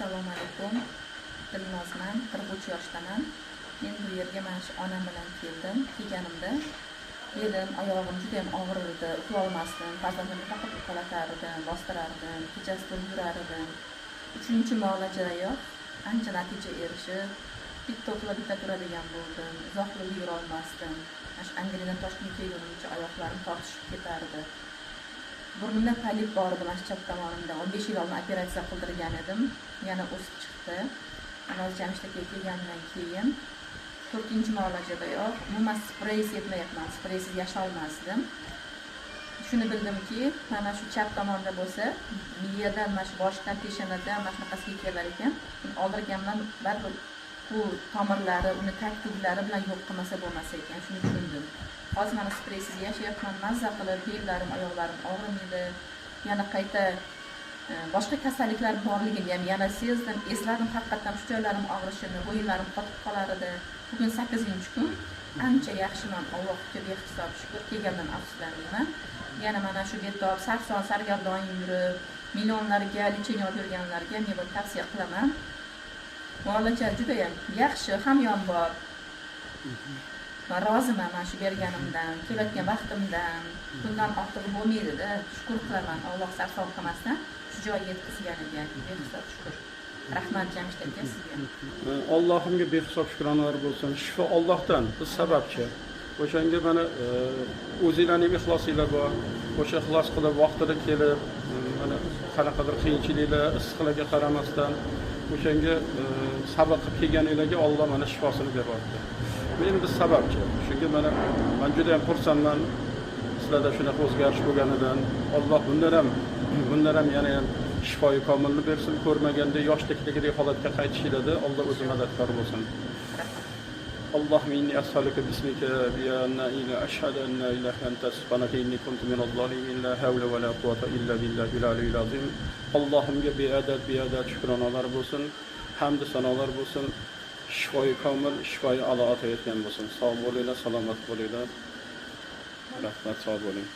Assalomu alaykum. Dilnozman, 43 yoshdaman. Men bu yerga mana shu onam bilan keldim. Kelganimda belim, oyog'im juda ham og'rirdi, uxlolmasdim. Farzandimni faqat uxlatardim, bostirardim, kechasi turib yurar edim. Uchinchi muolajadayoq ancha natija erishib, bitta uxlab bitta turadigan bo'ldim. Uzoq yo'l yurolmasdim. Mana shu Angliyadan Toshkentga kelgunimcha oyoqlarim tortishib ketardi. Burnimda polip bor edi, mana shu chap tomonimda. 15 yil oldin operatsiya qildirgan edim. Yana o'sib chiqdi. Mana Jamshid aka kelgandan keyin to'rtinchi muolajadayoq umuman sprey sepmayapman, spreysiz yasholmasdim. Shuni bildimki, mana shu chap tomonda bo'lsa, miyadan, mana shu boshdan, peshonadan mana shunaqasiga kelar ekan. Buni oldirganman, baribir bu tomirlari, uni tag tuglari bilan yo'q qilmasa bo'lmas ekan, shuni tushundim. Hozir mana spreysiz yashayapman, mazza qilib, bellarim, oyoqlarim og'rimaydi. Yana qayta boshqa kasalliklar borligini ham yana sezdim, esladim haqiqatdan shu joylarim og'rishini, bo'yinlarim qotib qolar edi. Bugun 8-kun, ancha yaxshiman, Allohga behisob shukur, kelgandan afsuslanmayman. Yana mana shu betob, sarson, sargardon yurib, millionlarga лечение olib yurganlarga men buni tavsiya qilaman. Muolaja juda ham yaxshi, hamyon bor. Man roziman mana shu berganimdan, kelayotgan vaqtimdan. Bundan ortig'i bo'lmaydi-da. Shukur qilaman, Alloh sarson qilmasdan shu joyga yetkazganiga behisob shukur. Rahmat, Jamshid aka, sizga. Allohimga behisob shukronalar bo'lsin. Shifo Allohdan, biz sababchi. O'shanga mana o'zinglarning ham ixlosinglar bor. O'sha ixlos qilib vaqtida kelib, mana qanaqadir qiyinchiliklar, issiqlarga qaramasdan o'shanga sabr qilib kelganinglarga Alloh mana shifosini beryapti. Men biz sababchi. Shunga mana man juda ham xursandman sizlarda shunaqa o'zgarish bo'lganidan. Alloh bundan ham yana ham shifoi komilni bersin, ko'rmaganda yoshlikdagidek holatga qaytishinglarda Alloh o'zi madadkor bo'lsin. اللهم إني أسألك باسمك بأن إلى أشهد أن لا إله إلا أنت سبحانك إني كنت من الظالمين لا حول ولا قوة إلا بالله العلي العظيم. Allohimga beadad beadad shukronalar bo'lsin, hamd sanolar bo'lsin, shifoi komil, shifoi a'lo ato etgan bo'lsin. Sog' bo'linglar, salomat bo'linglar. Rahmat, sog' bo'ling.